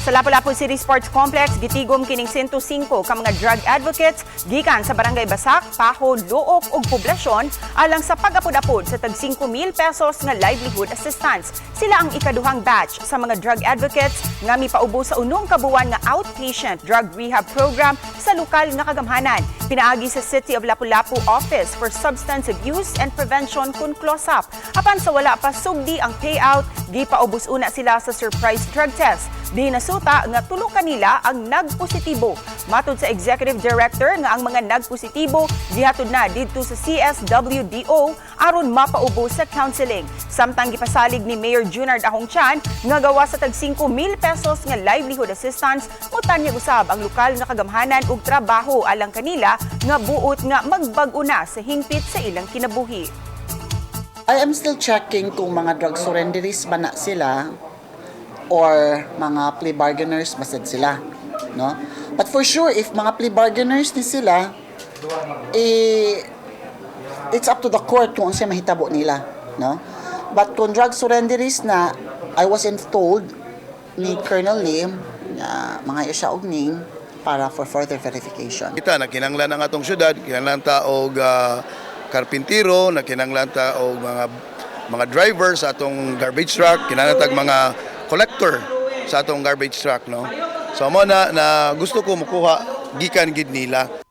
Sa Lapu-Lapu City Sports Complex, gitigom kining 105 ka mga drug advocates gikan sa Barangay Basak, Pajo, Looc ug Poblacion alang sa pag-apod-apod sa tag 5,000 pesos nga livelihood assistance. Sila ang ikaduhang batch sa mga drug advocates nga mipaubo sa 6 ka buwan nga outpatient drug rehab program sa lokal nga kagamhanan. Pinaagi sa City of Lapu-Lapu Office for Substance Abuse and Prevention kun CLOSAP. Apan sa wala pa sugdi ang payout, gipaubos una sila sa surprise drug test. Di nasuta nga tulo kanila ang nagpositibo. Matod sa Executive Director nga ang mga nagpositibo gihatod na didto sa CSWDO aron mapaubo sa counseling. Samtang gipasalig ni Mayor Junard Ahong Chan nga gawa sa tag 5,000 pesos nga livelihood assistance, mutanyag usab ang lokal nga kagamhanan og trabaho alang kanila nga buot nga magbag-o na sa hingpit sa ilang kinabuhi. I am still checking kung mga drug surrenderies ba na sila or mga plea bargainers ba sad sila, no? But for sure, if mga plea bargainers ni sila, eh, it's up to the court kung unsa mahitabo nila, no? But kung drug surrenderies na, I was told ni Colonel Lim na mga siya og name para for further verification. Kita nakinanglan ang atong syudad, kinanglan ta og karpintero, nakinanglan ta og mga driver sa atong garbage truck, kinanglan tag mga collector sa atong garbage truck, no. So mo na na gusto ko mukuha gikan gid nila.